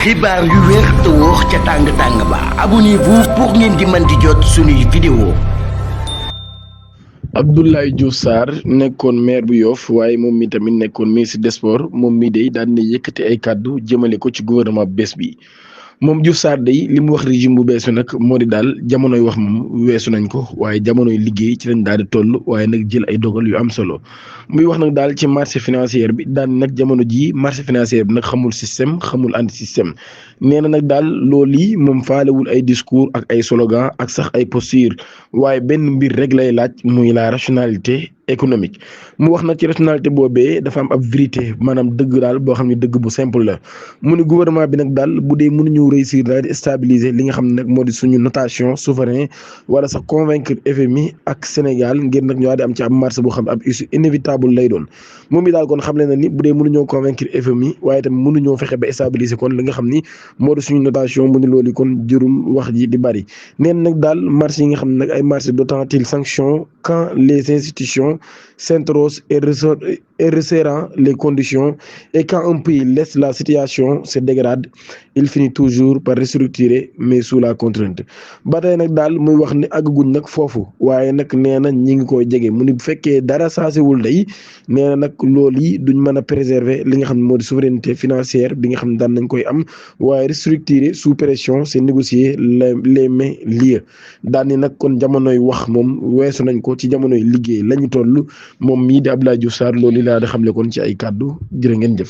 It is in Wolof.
xibaar yu wér te wóor ca tàng-tàng ba abonnez-vous pour ngeen di mën di jot suñuy vidéo. Abdoulaye Diouf Sarr nekkoon maire bu Yoff waaye moom mi tamit nekkoon ministre des sports moom mi day daan na yëkkati ay kàddu jëmale ko ci gouvernement bu bees bi moom Diouf Sarr day li mu wax régime bu bees bi nag moo di daal jamonoy wax moom weesu nañ ko waaye jamonoy liggéey ci lañ daal di toll waaye nag jël ay dogal yu am solo muy wax nag daal ci marché financier bi daan nag jamono jii marché financier bi nag xamul système xamul anti système nee na nag daal loolu yi moom faalewul ay discours ak ay slogan ak sax ay posture waaye benn mbir rek lay laaj muy la rationalité économique mu wax nag ci rationalité boobee dafa am ab vérité maanaam dëgg daal boo xam ne dëgg bu simple la mu ne gouvernement bi nag daal bu dee mënuñu réussir daal di stabiliser li nga xam ne nag moo di suñu notation souverain wala sax convaincre FMI ak Sénégal ngir nag ñoo di am ci ab marché boo xam ne ab issue inévitable lay doon moom mi daal kon xam le na ni bu dee mënuñoo convaincre FMI waaye tamit mënuñoo fexe ba stabiliser kon li nga xam ni moo di suñu notation mu ne loolu kon jërul wax ji di bari neen nag daal marché yi nga xam ne nag ay marché d'autant-il sanction quand les institutions s'interrogent et resserrant les conditions et quand un pays laisse la situation se dégrade il finit toujours par restructurer mais sous la contrainte ba tey nag daal muy wax ni àgguñ nag foofu waaye nag nee na ñi ngi koy jege mu ni bu fekkee dara saasewul day nee na nag loolu yi duñ mën a préserver li nga xam ne moo di souveraineté financière bi nga xam ne daan nañ koy am waaye restructurer sous pression c'est négocier les mains liées daan ni nag kon jamonoy wax moom weesu nañ ko ci jamonoy liggéey lañu toll moom mii di Abdoulaye Diouf Sarr loolu laa di xamle kon ci ay kàddu jërë ngeen jëf.